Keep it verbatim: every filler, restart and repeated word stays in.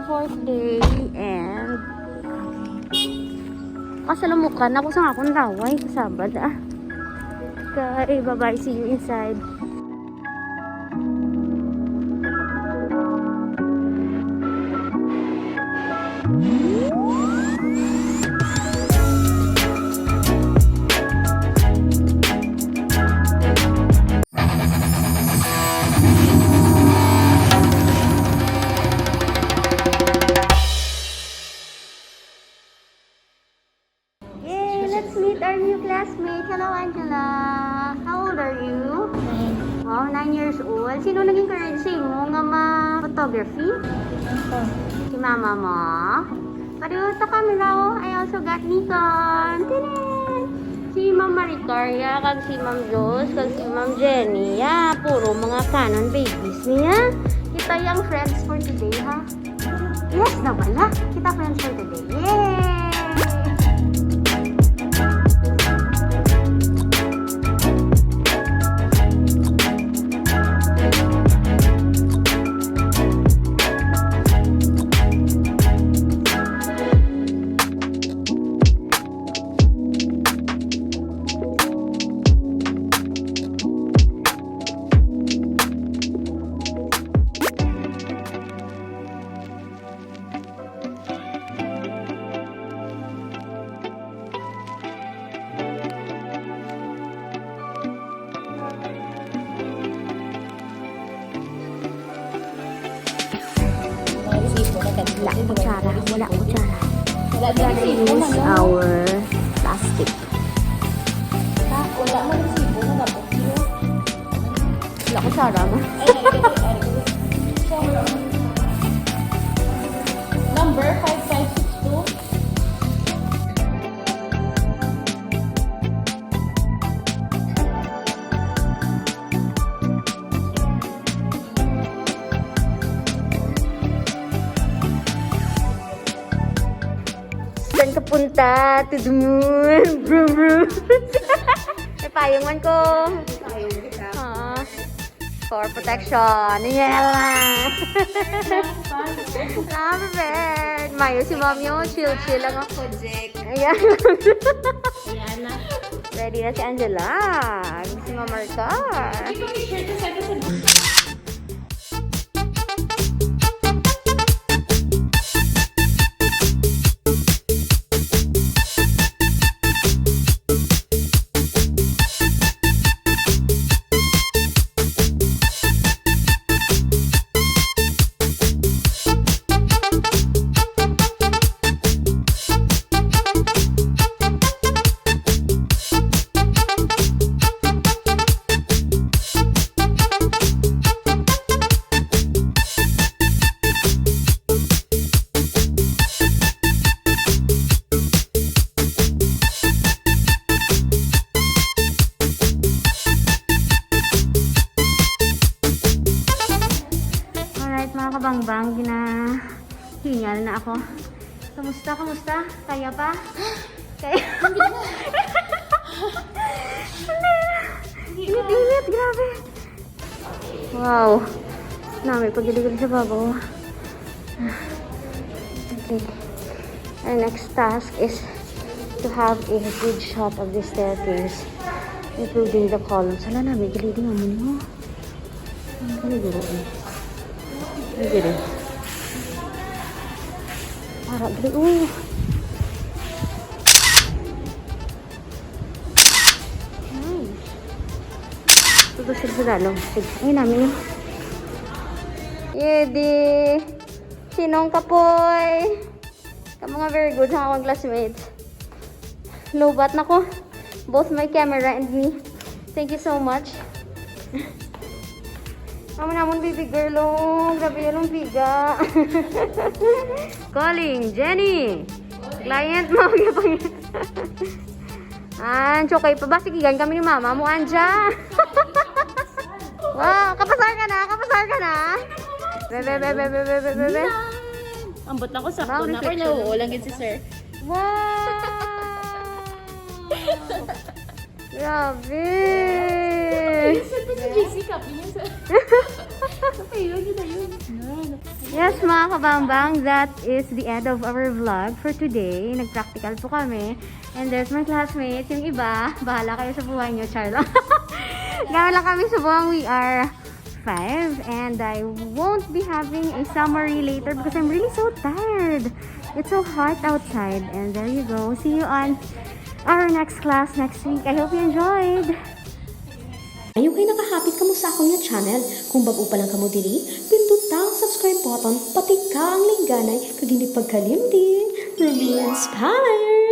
Fourth day and kasalamukan ako sa akong laway sa Sabado, ah. Okay, bye-bye. See you inside. Yay! Let's meet our new classmate. Hello, Angela. How old are you? Nine. Wow, nine years old. Sino nag-encourage sa imo nga ma-photography? Ako. Si mama mo? Pareho ta kami, oh. I also got Nikon. Tinan! Si Ma'am Maricaria, kag si Ma'am Jos, kag si Ma'am Jenny. Yeah, puro mga Canon babies niya. Kita yung friends for today, ha? Yes na bala. Kita friends for today. Yay! Wala kutsara, wala kutsara. Wala na rin use our plastic. Wala mo resibo na dapat yun. Wala kutsara, ma. Number five five six two. Saan ka punta? To the moon. Brum, brum. May payong man ko. Oo. For protection. Yeah. Love it. Mayo si Mami, oh. Chill, chill lang ako. Project. Ayan. Ayan na. Ready na si Angela. Si Mama Rica. Alright, mga kabangbang, ginahingal na ako. Kamusta? Kamusta? Kaya pa? Kaya? Init-init, grabe. Wow. Nami pagilid sa babaw. Okay. Our next task is to have a good shot of the staircase, including the columns. Hala, nami gilid nga mo. Ano guro, eh? Ano guro? Para guro. Ay. Tudo sila sa dalom. Sige. Ay, nami. Yedi. Sinong kapoy? Kamo nga very good sa akong classmates. Lobat na ko. Both my camera and me. Thank you so much. Amo namon, baby girl, oh. Grabe yan ang piga. Calling, Jenny. Client mo, yapang. Ah, okay pa ba? Sigigan kami ni mama mo, Anja. Wow, kapasar ka na, kapasar ka na. Bebe, bebe, bebe, bebe, bebe. Ambot na ko, sakto na ako, nauulang gid si sir. Wow! Grabe! Yes. Ito si J C, copy niya sa Kape yun, yun na yun. Yan. Yes, mga kabambang, that is the end of our vlog for today. Nag-practical po kami. And there's my classmates. Yung iba, bahala kayo sa buhay nyo, char lang. Dami lang kami sa buwang. We are five. And I won't be having a summary later because I'm really so tired. It's so hot outside. And there you go. See you on our next class next week. I hope you enjoyed. Ayaw kay nakahapit kamo sa akong nga channel. Kung bag-o pa lang kamo diri, pindot ang subscribe button, pati ka ang lingganay, kag hindi pagkalimti, remain inspired!